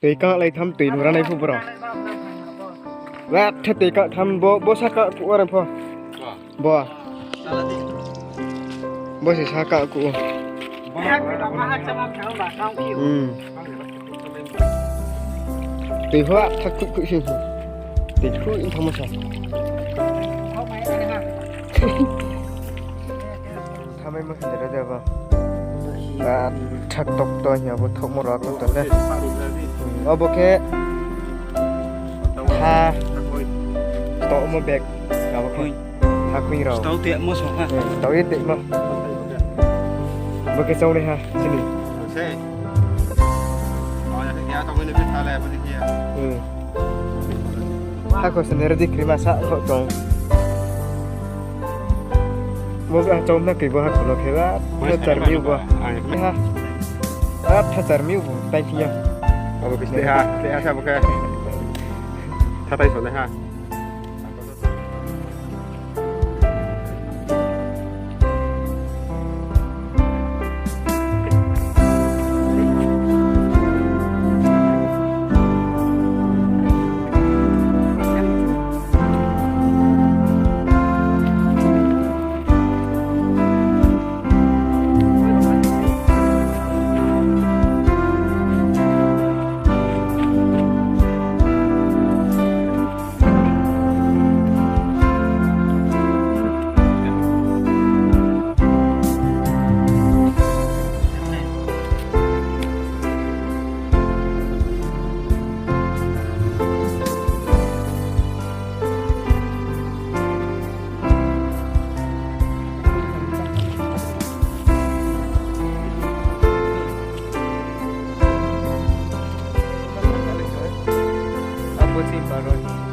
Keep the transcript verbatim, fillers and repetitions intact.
Tui kanglai tham, tui nung ranai pho bro. Wa, the tui kang tham bo, bo sa kang kuh arang pho. Bo. Bo se sa kang kuh. Hmm. Tui pho thak khuh khuh sing. Tui khuh in thangmo sa. Thamai ma khe dera deba. Ba, thak tok to hing abo thokmo rao to le. Abo khe ha tomo bag. Abo khe ha khuing rao. Tau te mo song ha. Tau ye te mo. Bo khe chong nai ha chini. Sei. Aw, ya khe ya tau ni bi tha le bo di khe ya. Hmm. Hako se nero di krima sa kho tong. Bo bra chom na kri bo hako no khe ba. Bo thachar mi bo. Ha. Ba thachar mi bo. Tai thing ya. Abo khe ste ha, ste ha sa bo khe. Tha tai so le ha. Abo chini paro ni.